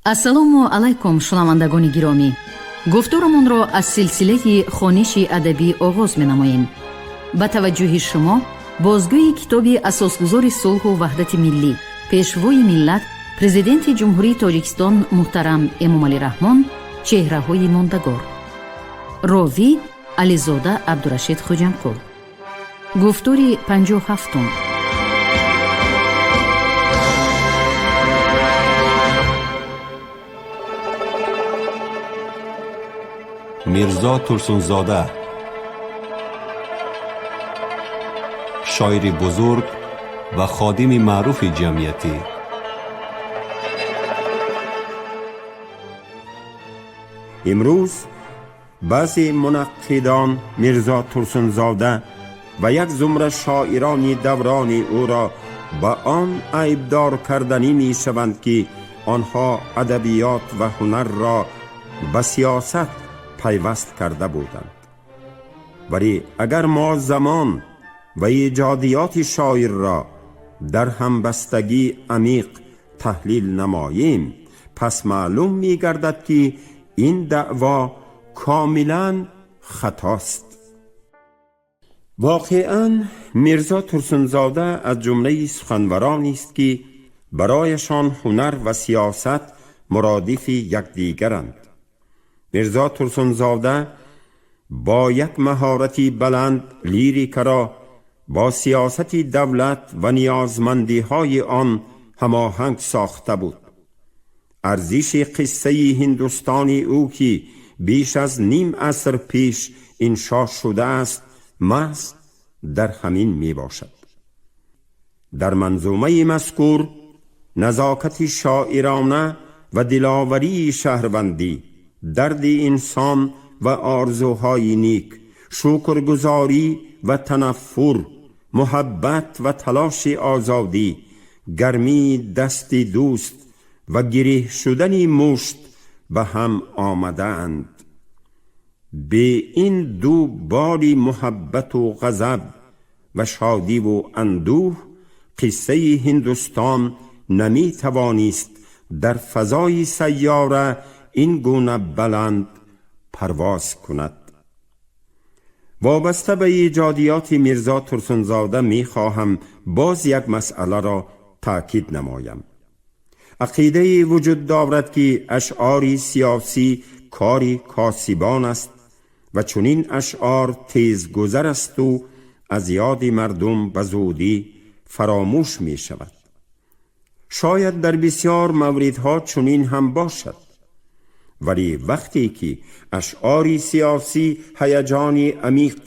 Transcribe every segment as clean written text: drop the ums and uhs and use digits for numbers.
Ассалому алайкум, шунавандагони гиромӣ. Гуфторамонро аз силсилаи хониши адабӣ оғоз менамоем. Ба таваҷҷӯҳи шумо бозгӯи китоби асосгузори сулҳу ваҳдати миллӣ, пешвои миллат, Президенти Ҷумҳурии Тоҷикистон муҳтарам Эмомалӣ Раҳмон «Чеҳраҳои мондагор». Ровӣ Ализода Абдурашид Хуҷамқул. Гуфтори 57-ум. Мирзо Турсунзода, шоири бузург ва ходими маъруфи ҷамъиятӣ. Имрӯз баъзе мунаққидон Мирзо Турсунзода ва як зумра шоирони даврони ӯро ба он айбдор карданӣ мешаванд, ки онҳо адабиёт ва ҳунарро ба сиёсат пайваст карда буданд. Вале агар мо замон ва эҷодиёти шоирро дар ҳамбастагӣ амиқ таҳлил намоем, пас маълум мегардад, ки ин даъво комилан хатост. Воқеан, Мирзо Турсунзода аз ҷумлаи суханваронест, ки барояшон ҳунар ва сиёсат муродифи якдигаранд. Мирзо Турсунзода бо як маҳорати баланд лирикаро бо сиёсати давлат ва ниёзмандиҳои он ҳамоҳанг сохта буд. Арзиши қиссаи Ҳиндустони ӯ, ки беш аз ним аср пеш иншо шудааст, маҳз дар ҳамин мебошад. Дар манзумаи мазкур назокати шоирона ва диловарии шаҳрвандӣ, дарди инсон ва орзуҳои нек, шукргузорӣ ва танаффур, муҳаббат ва талоши озодӣ, гармии дасти дӯст ва гиреҳ шудани мушт ба ҳам омадаанд. Бе ин ду боли муҳаббату ғазаб ва шодиву андӯҳ қиссаи Ҳиндустон наметавонист дар фазои сайёра ин гуна баланд парвоз кунад. Вобаста ба эҷодиёти Мирзо Турсунзода мехоҳам боз як масъаларо таъкид намоям. Ақидае вуҷуд дорад, ки ашъори сиёсӣ кори косибон аст ва чунин ашъор тезгузар асту аз ёди мардум ба зудӣ фаромӯш мешавад. Шояд дар бисёр мавридҳо чунин ҳам бошад, вале вақте ки ашъори сиёсӣ ҳаяҷони амиқ,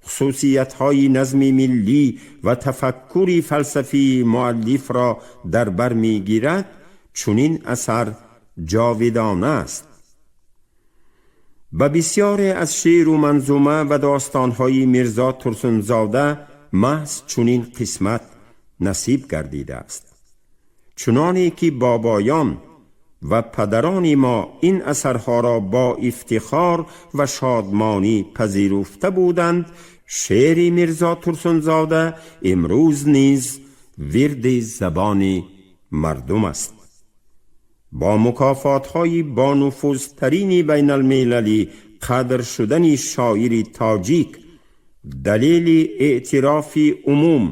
хусусиятҳои назми миллӣ ва тафаккури фалсафии муаллифро дар бар мегирад, чунин асар ҷовидона аст. Ба бисёре аз шеъру манзума ва достонҳои Мирзо Турсунзода маҳз чунин қисмат насиб гардидааст. Чуноне ки бобоён ва падарони мо ин асарҳоро бо ифтихор ва шодмонӣ пазируфта буданд, шеъри Мирзо Турсунзода имрӯз низ вирди забони мардум аст. Бо мукофотҳои бонуфузтарини байналмилалӣ қадр шудани шоири тоҷик далели эътирофи умум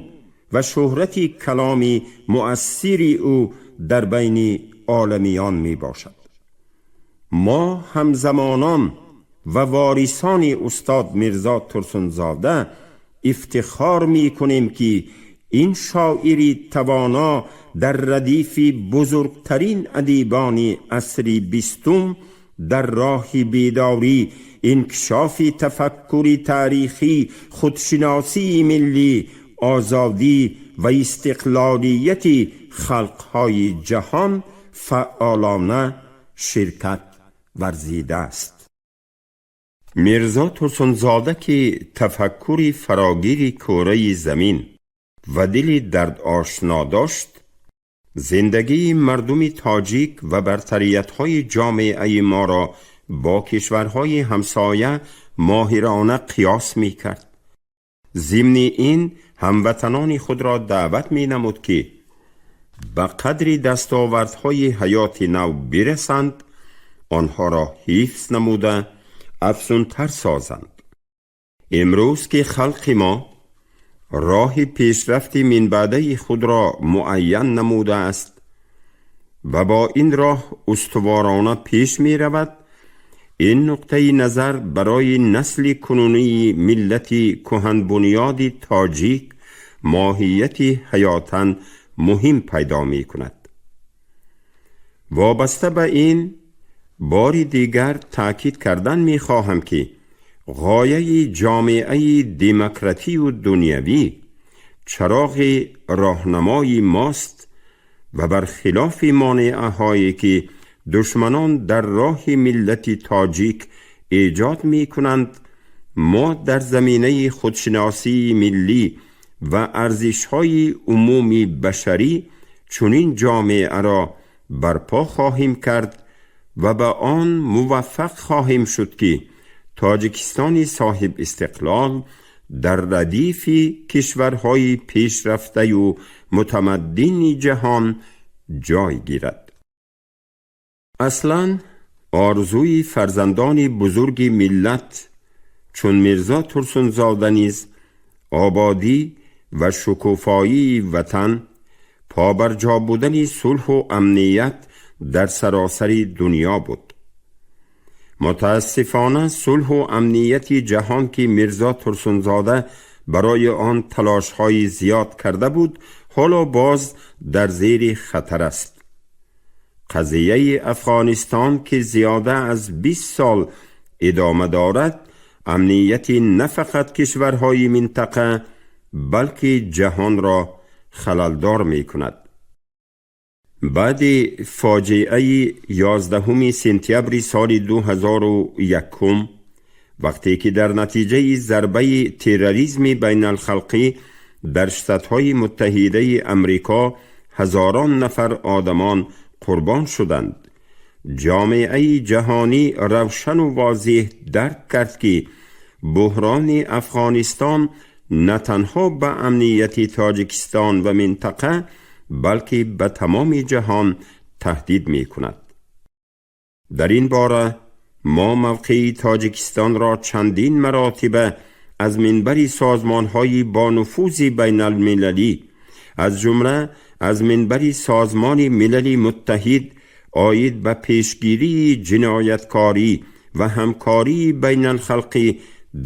ва шӯҳрати каломи муассири ӯ дар байни оламиён мебошад. Мо ҳамзамонон ва ворисони устод Мирзо Турсунзода ифтихор мекунем, ки ин шоири тавоно дар радифи бузургтарин адибони асри бистум дар роҳи бедорӣ, инкишофи тафаккури таърихӣ, худшиносии миллӣ, озодӣ ва истиқлолияти халқҳои ҷаҳон фаъолона ширкат варзидааст. Мирзо Турсунзода, ки тафаккури фарогири кӯраи замин ва дили дардошно дошт, зиндагии мардуми тоҷик ва бартариятҳои ҷомеаи моро бо кишварҳои ҳамсоя моҳирона қиёс мекард. Зимни ин ҳамватанони худро даъват менамуд, ки Ба қадри дастовардҳои ҳаёти нав бирасанд, онҳоро ҳифз намуда, афзунтар созанд. Имрӯз ки халқи мо роҳи пешрафти минбаъдаи худро муайян намудааст ва бо ин роҳ устуворона пеш меравад, ин нуқтаи назар барои насли кунунии миллати кӯҳанбунёди тоҷик моҳияти ҳаётан муҳим пайдо мекунад. Вобаста ба ин бори дигар таъкид кардан мехоҳам, ки ғояи ҷомеаи демократию дунявӣ чароғи роҳнамои мост ва бар хилофи монеаҳое ки душманон дар роҳи миллати тоҷик эҷод мекунанд, мо дар заминаи худшиносии миллӣ ва арзишҳои умуми башарӣ чунин ҷомеаро барпо хоҳем кард ва ба он муваффақ хоҳем шуд, ки Тоҷикистони соҳибистиқлол дар радифи кишварҳои пешрафтаю мутамаддини ҷаҳон ҷой гирад. Аслан орзуи фарзандони бузурги миллат чун Мирзо Турсунзода низ ободӣ ва шукуфоии ватан, побарҷо будани сулҳу амният дар саросари дунё буд. Мутаассифона, сулҳу амнияти ҷаҳон, ки Мирзо Турсунзода барои он талошҳои зиёд карда буд, ҳоло боз дар зери хатар аст. Қазияи Афғонистон, ки зиёда аз 20 сол идома дорад, амнияти на фақат кишварҳои минтақа, балки ҷаҳонро халалдор мекунад. Баъди фоҷиаи 11 сентябри соли 2001, вақте ки дар натиҷаи зарбаи терроризми байналхалқӣ дар Штатҳои Муттаҳидаи Амрико ҳазорон нафар одамон қурбон шуданд, ҷомеаи ҷаҳонӣ равшану возеҳ дарк кард, ки буҳрони Афғонистон на танҳо ба амнияти Тоҷикистон ва минтақа, балки ба тамоми ҷаҳон таҳдид мекунад. Дар ин бора мо мавқеи Тоҷикистонро чандин маротиба аз минбари созмонҳои бонуфузи байналмилалӣ, аз ҷумла аз минбари Созмони Милали Муттаҳид оид ба пешгирии ҷинояткорӣ ва ҳамкории байналхалқӣ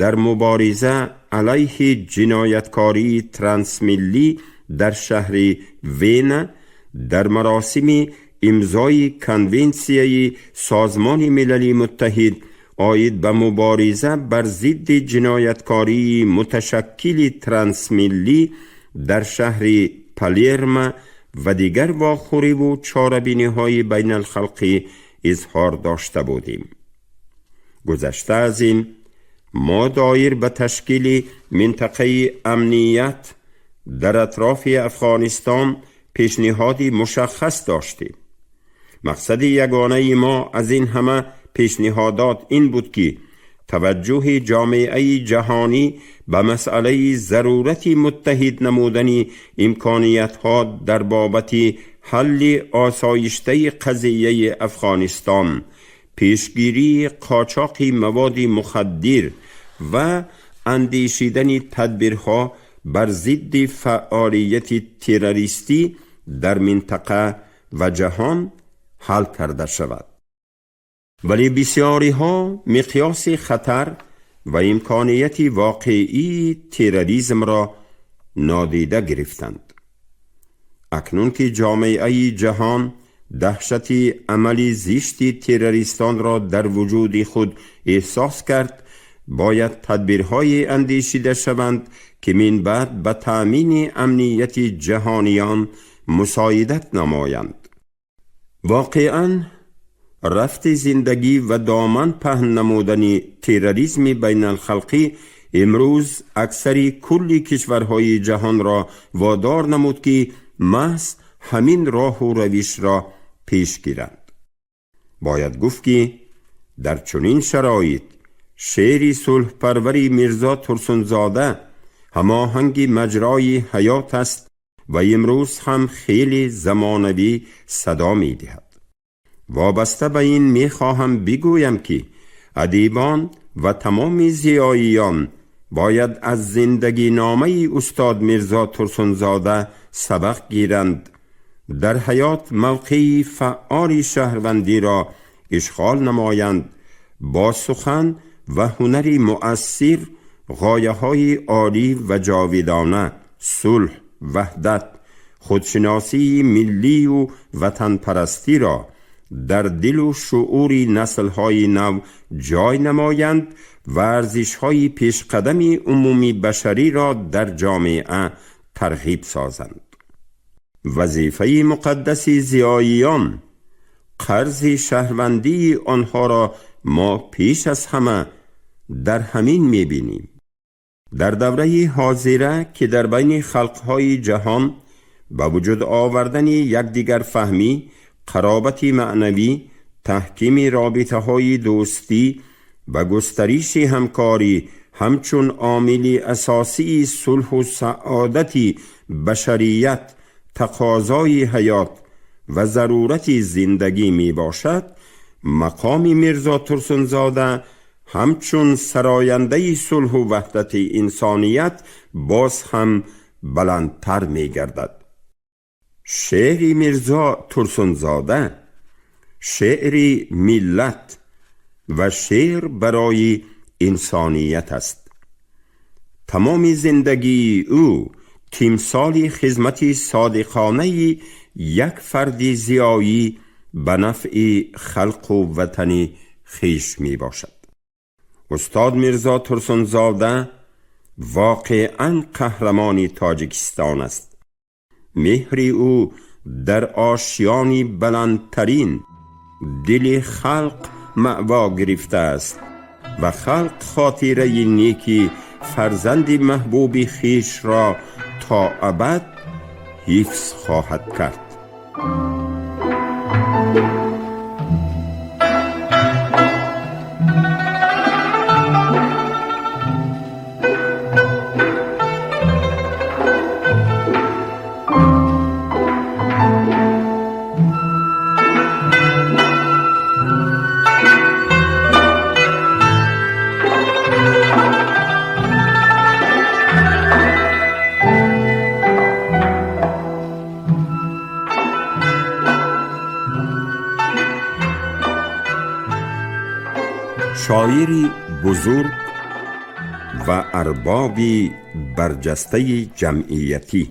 дар мубориза алайҳи ҷинояткории трансмиллӣ дар шаҳри Вена дар маросими имзои Конвенсияи Созмони Милали Муттаҳид оид ба мубориза бар зидди ҷинояткории муташаккили трансмиллӣ дар шаҳри Палермо ва дигар вохӯриву чорабиниҳои байналхалқӣ изҳор дошта будем. Гузашта аз ин, мо доир ба ташкили минтақаи амният дар атрофи Афғонистон пешниҳоди мушаххас доштем. Мақсади ягонаи мо аз ин ҳама пешниҳодот ин буд, ки таваҷҷӯҳи ҷомеаи ҷаҳонӣ ба масъалаи зарурати муттаҳид намудани имкониятҳо дар бобати ҳалли осоиштаи қазияи Афғонистон, пешгирии қочоқи маводи мухаддир ва андешидани тадбирҳо бар зидди фаъолияти террористӣ дар минтақа ва ҷаҳон ҳал карда шавад. Вале бисёриҳо миқёси хатар ва имконияти воқеии терроризмро нодида гирифтанд. Акнун ки ҷомеаи ҷаҳон даҳшати амали зишти террористонро дар вуҷуди худ эҳсос кард, бояд тадбирҳое андешида шаванд, ки минбаъд ба таъмини амнияти ҷаҳониён мусоидат намоянд. Воқеан, рафти зиндагӣ ва доман паҳн намудани терроризми байналхалқӣ имрӯз аксари кулли кишварҳои ҷаҳонро водор намуд, ки маҳз ҳамин роҳу равишро пеш гиранд. Бояд гуфт, ки дар чунин шароит шеъри сулҳпарвари Мирзо Турсунзода ҳамоҳанги маҷрои ҳаёт аст. و امروز هم خیلی زمانوی صدا می دهد. وابسته به این می خواهم بگویم که ادیبان و تمام زیاییان باید از زندگی نامه استاد میرزا ترسونزاده سبق گیرند، در حیات موقعی فعال شهروندی را اشغال نمایند، با سخن و هنری مؤثر غایه های عالی و جاودانه، صلح، وحدت، خودشناسی ملی و وطن پرستی را در دل و شعور نسل‌های نو جای نمایند و ارزش‌های پیشقدم عمومی بشری را در جامعه ترغیب سازند. وظیفه مقدس زیاییان، قرض شهروندی آنها را ما پیش از همه در همین می‌بینیم. در دوره حاضره که در بین خلق‌های جهان به وجود آوردن یکدیگر فهمی، قرابت معنوی، تحکیم رابطه‌های دوستی و گسترش همکاری همچون عامل اساسی صلح و سعادت بشریت، تقاضای حیات و ضرورت زندگی می باشد، مقام میرزا ترسونزاده همچون سراینده صلح و وحدت انسانیت باز هم بلندتر می گردد. شعر میرزا ترسونزاده شعر ملت و شعر برای انسانیت است. تمام زندگی او تمثال خدمت صادقانه یک فرد زیایی به نفع خلق و وطن خویش می باشد. استاد میرزا ترسونزاده واقعا قهرمان تاجیکستان است. مهر او در آشیان بلندترین دل خلق مأوا گرفته است و خلق خاطره نیکی فرزند محبوب خویش را تا ابد حفظ خواهد کرد. شاعری بزرگ و اربابی برجسته جمعیتی.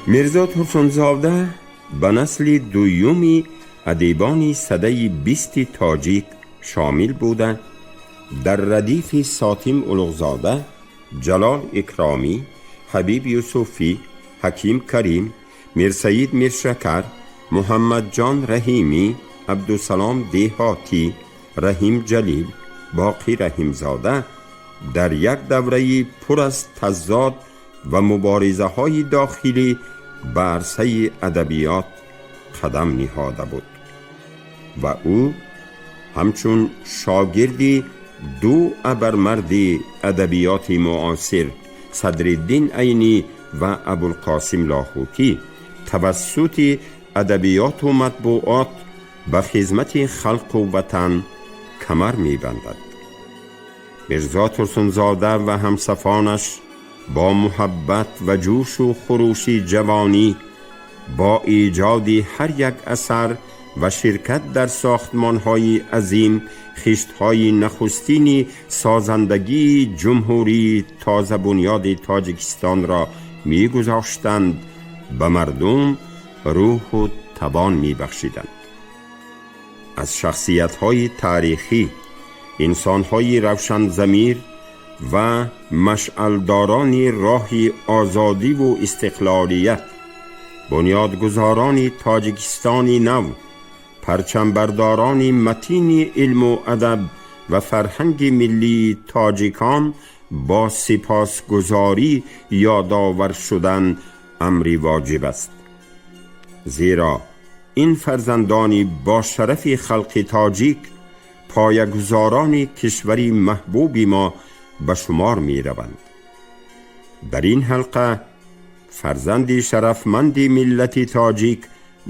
میرزا ترسونزاده به نسل دویومی ادیبان سده 20 تاجیک شامل بوده، در ردیف ساتیم اولوغزاده، جلال اکرامی، حبیب یوسفی، حکیم کریم، میرسعید میرشکر، محمد جان رحیمی، عبدالسلام دهاتی، رحیم جلیل، باقی رحیمزاده در یک دوره پر از تضاد و مبارزه های داخلی به عرصه ادبیات قدم نهاده بود و او همچون شاگردی دو ابرمرد ادبیات معاصر صدرالدین عینی و ابوالقاسم لاهوتی توسط ادبیات و مطبوعات به خدمت خلق و وطن کمر می‌بندد. میرزا ترسونزاده و همصفانش با محبت و جوش و خروش جوانی با ایجاد هر یک اثر و شرکت در ساختمان‌های عظیم خشت‌های نخستین سازندگی جمهوری تازه بنیاد تاجیکستان را می‌گذاشتند، به مردم روح و توان می‌بخشیدند. از شخصیت‌های تاریخی، انسان‌های روشن ضمیر و مشعلداران راه آزادی و استقلالیت Бунёдгузорони Тоҷикистони нав, парчамбардорони матини илму адаб ва фарҳанги миллии тоҷикон бо сипосгузорӣ ёдовар шудан амри воҷиб аст, зеро ин фарзандони бо шарафи халқи тоҷик поягузорони кишвари маҳбуби мо ба шумор мераванд. Дар ин ҳалқа фарзанди шарафманди миллати тоҷик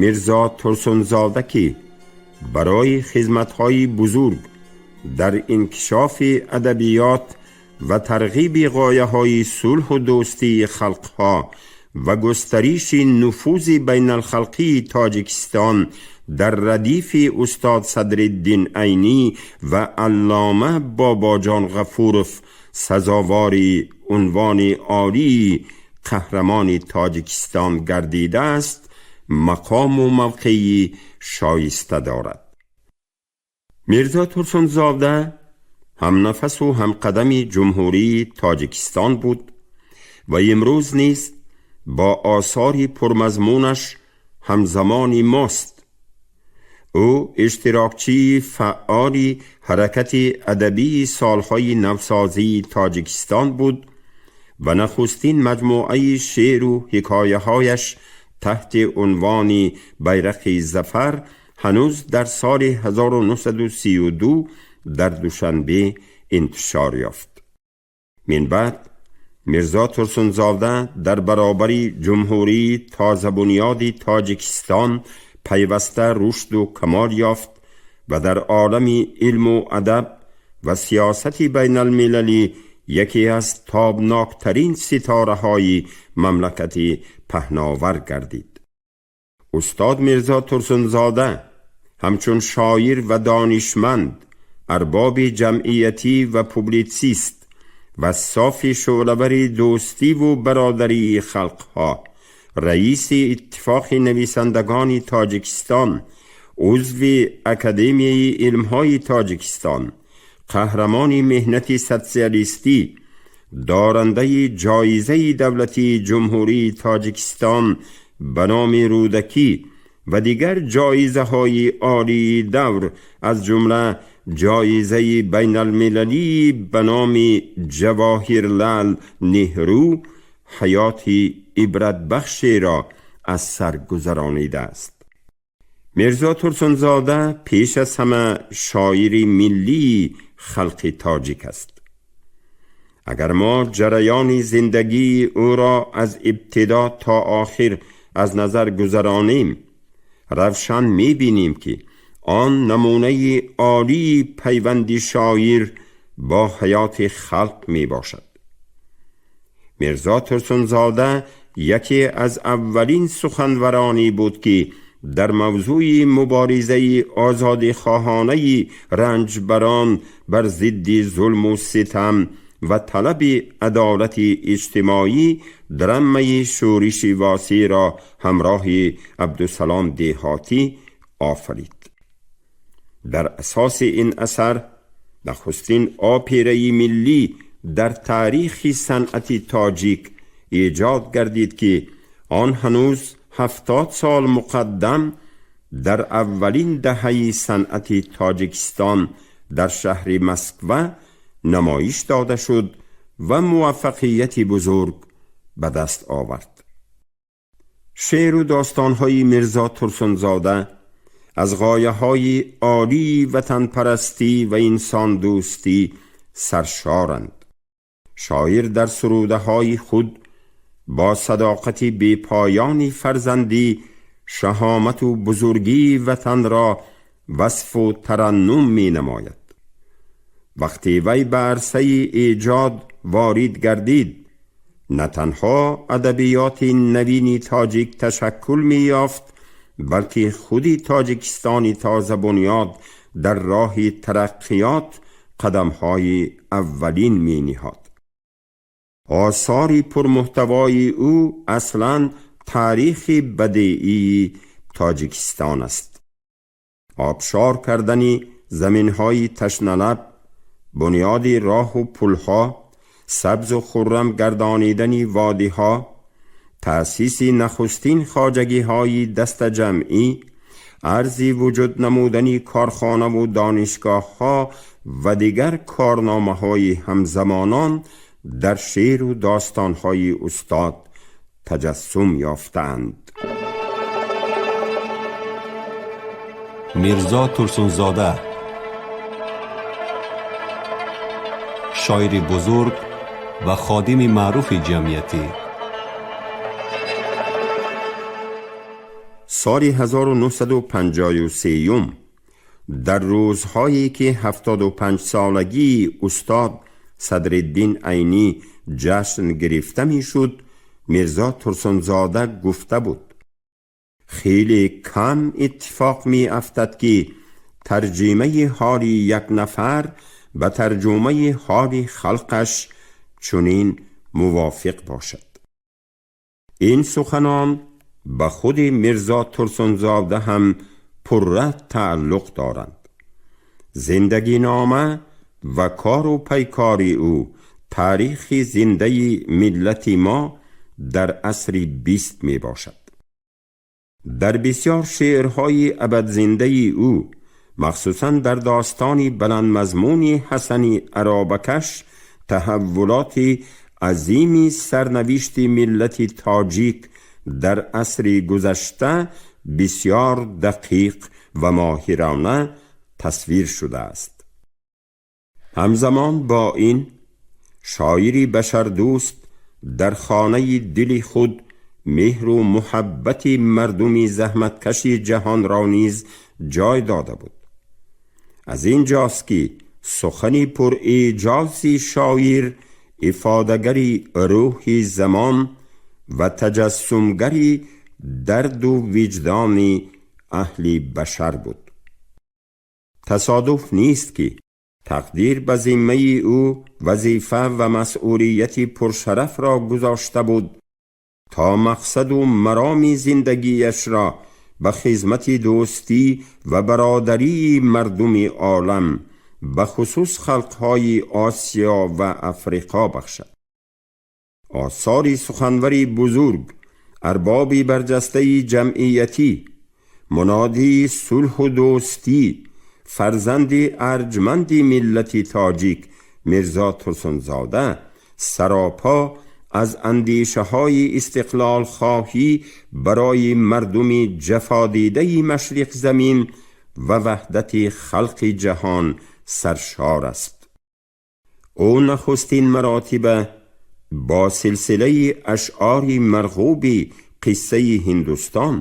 Мирзо Турсунзода, ки барои хизматҳои бузург дар инкишофи адабиёт ва тарғиби ғояҳои сулҳу дӯстии халқҳо ва густариши нуфузи байналхалқии Тоҷикистон дар радифи устод Садриддин Айнӣ ва аллома Бобоҷон Ғафуров сазовори унвони олии Қаҳрамони Тоҷикистон гардидааст, мақому мавқеи шоиста дорад. Мирзо Турсунзода ҳамнафасу ҳамқадами Ҷумҳурии Тоҷикистон буд ва имрӯз низ бо осори пурмазмунаш ҳамзамони мост. Ӯ иштирокчии фаъоли ҳаракати адабии солҳои навсозии Тоҷикистон буд ва нахустин маҷмӯаи шеъру ҳикояҳояш таҳти унвони «Байрақи зафар» ҳанӯз дар соли 1932 дар Душанбе интишор ёфт. Минбаъд Мирзо Турсунзода дар баробари Ҷумҳурии тозабунёди Тоҷикистон пайваста рушду камол ёфт ва дар олами илму адаб ва сиёсати байналмилалӣ яке аз тобноктарин ситораҳои мамлакати паҳновар гардид. Устод Мирзо Турсунзода ҳамчун шоир ва донишманд, арбоби ҷамъиятӣ ва публитсист ва софи шӯълавари дӯстиву бародарии халқҳо, раиси Иттифоқи нависандагони Тоҷикистон, узви Академияи илмҳои Тоҷикистон, Қаҳрамони меҳнати социалистӣ, дорандаи ҷоизаи давлатии Ҷумҳурии Тоҷикистон ба номи Рӯдакӣ ва дигар ҷоизаҳои олии давр, аз ҷумла ҷоизаи байналмилалии ба номи Ҷавоҳирлал Неҳру, ҳаёти ибратбахшеро аз сар гузаронидааст. Мирзо Турсунзода пеш аз ҳама шоири миллии халқи тоҷик аст. Агар мо ҷараёни зиндагии ӯро аз ибтидо то охир аз назар гузаронем, равшан мебинем, ки он намунаи олии пайванди шоир бо ҳаёти халқ мебошад. Мирзо Турсунзода яке аз аввалин суханваронӣ буд, ки дар мавзӯи муборизаи озодихоҳонаи ранҷбарон бар зидди зулму ситам ва талаби адолати иҷтимоӣ драмаи «Шӯриши васеъ»-ро ҳамроҳи Абдусалом Деҳотӣ офарид. Дар асоси ин асар нахустин операи миллӣ дар таърихи санъати тоҷик эҷод гардид, ки он ҳанӯз 70 сол муқаддам дар аввалин даҳаи санъати Тоҷикистон дар шаҳри Москва намоиш дода шуд ва муваффақияти бузург ба даст овард. Шеъру достонҳои Мирзо Турсунзода аз ғояҳои олии ватанпарастӣ ва инсондӯстӣ саршоранд. Шоир дар сурудаҳои худ бо садоқати бепоёни фарзандӣ шаҳомату бузургии ватанро васфу тараннум менамояд. Вақте вай ба арсаи эҷод ворид гардид, на танҳо адабиёти навини тоҷик ташаккул меёфт, балки худи Тоҷикистони тозабунёд дар роҳи тараққиёт қадамҳои аввалин мениҳод. Осори пурмуҳтавои ӯ аслан таърихи бадеии Тоҷикистон аст. Обшор кардани заминҳои ташналаб, бунёди роҳу пулҳо, сабзу хуррам гардонидани водиҳо, Таъсиси нахустин хоҷагиҳои дастаҷамъӣ, арзи вуҷуд намудани корхонаву донишгоҳҳо ва дигар корномаҳои ҳамзамонон дар шеъру достонҳои устод таҷассум ёфтаанд. Мирзо Турсунзода, шоири бузург ва ходими маъруфи ҷамъиятӣ. Соли 1953 дар рӯзҳое ки 75-солагии устод Садриддин Айнӣ ҷашн гирифта мешуд, Мирзо Турсунзода гуфта буд: хеле кам иттифоқ меафтад, ки тарҷимаи ҳоли як нафар ба тарҷумаи ҳоли халқаш чунин мувофиқ бошад. Ин суханон ба худи Мирзо Турсунзода ҳам пурра тааллуқ доранд. Зиндагинома ва кору пайкори ӯ таърихи зиндаи миллати мо дар асри 20 мебошад. Дар бисёр шеърҳои абадзиндаи ӯ, махсусан дар достони баландмазмуни Ҳасани аробакаш, таҳаввулоти азими сарнавишти миллати тоҷик дар асри гузашта бисёр дақиқ ва моҳирона тасвир шудааст. Ҳамзамон бо ин, шоири башардӯст дар хонаи дили худ меҳру муҳаббати мардуми заҳматкаши ҷаҳонро низ ҷой дода буд. Аз ин ҷост, ки сухани пурэъҷози шоир ифодагари рӯҳи замон ва таҷассумгари дарду виҷдони аҳли башар буд. Тасодуф нест, ки тақдир ба зиммаи ӯ вазифа ва масъулияти пуршарафро гузошта буд, то мақсаду мароми зиндагиашро ба хизмати дӯстӣ ва бародарии мардуми олам, бахусус халқҳои Осиё ва Африқо бахшад. Осори суханвари бузург, арбоби барҷастаи ҷамъиятӣ, мунодии сулҳу дӯстӣ, фарзанди арҷманди миллати тоҷик Мирзо Турсунзода саропо аз андешаҳои истиқлолхоҳӣ барои мардуми ҷафодидаи машриқзамин ва ваҳдати халқи ҷаҳон саршор аст. Ӯ нахустин маротиба бо силсилаи ашъори марғуби Қиссаи Ҳиндустон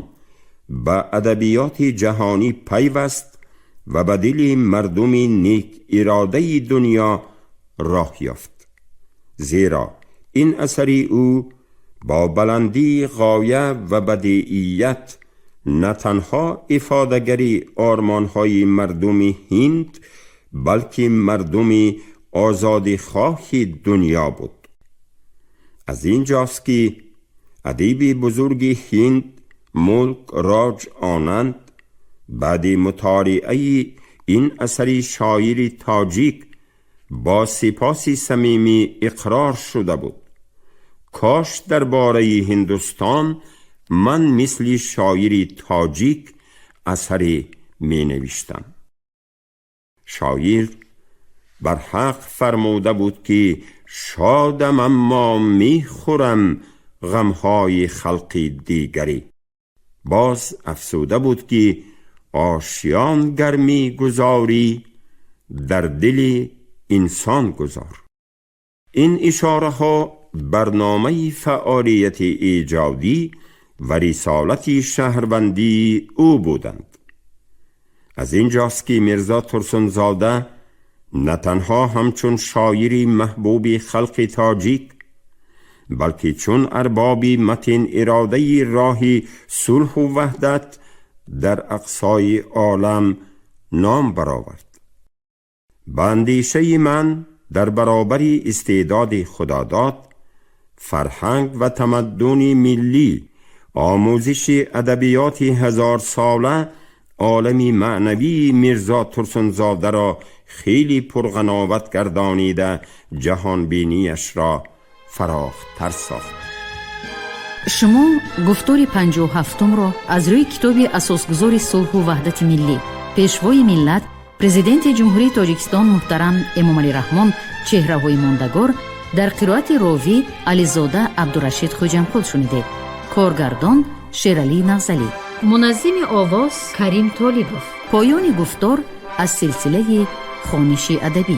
ба адабиёти ҷаҳонӣ пайваст ва ба дили мардуми нек иродаи дунё роҳ ёфт, зеро ин асари ӯ бо баландии ғоя ва бадеият на танҳо ифодагари ормонҳои мардуми ҳинд, балки мардуми озодихоҳи дунё буд. Аз ин ҷост, ки адиби бузурги ҳинд Мулк Роҷ Онанд баъди мутолиаи ин асари шоири тоҷик бо сипоси самимӣ иқрор шуда буд: кош дар бораи Ҳиндустон ман мисли шоири тоҷик асаре менавиштам. Шоир барҳақ фармуда буд, ки шодам, аммо мехӯрам ғамҳои халқи дигарӣ. Боз афзуда буд, ки ошён гар мегузорӣ, дар дили инсон гузор. Ин ишораҳо барномаи фаъолияти эҷодӣ ва рисолати шаҳрвандии ӯ буданд. Аз ин ҷост, ки Мирзо Турсунзода на танҳо ҳамчун шоири маҳбуби халқи тоҷик, балки чун арбоби матин иродаи роҳи сулҳу ваҳдат дар ақсои олам ном баровард. Ба андешаи ман, дар баробари истеъдоди худодод, фарҳанг ва тамаддуни миллӣ, омӯзиши адабиёти ҳазорсола олами маънавии Мирзо Турсунзодаро хеле пурғановат гардонида, ҷаҳонбинияшро фарохтар сохт. Шумо гуфтори 57-умро аз рӯи китоби асосгузори сулҳу ваҳдати миллӣ, пешвои миллат, Президенти Ҷумҳурии Тоҷикистон муҳтарам Эмомалӣ Раҳмон «Чеҳраҳои мондагор» дар қироати ровӣ Ализода Абдурашид Хоҷамқул шунидед. Коргардон Шералӣ Нағзалӣ, муназзими овоз Карим Толибов. Поёни гуфтор аз силсилаи хониши адабӣ.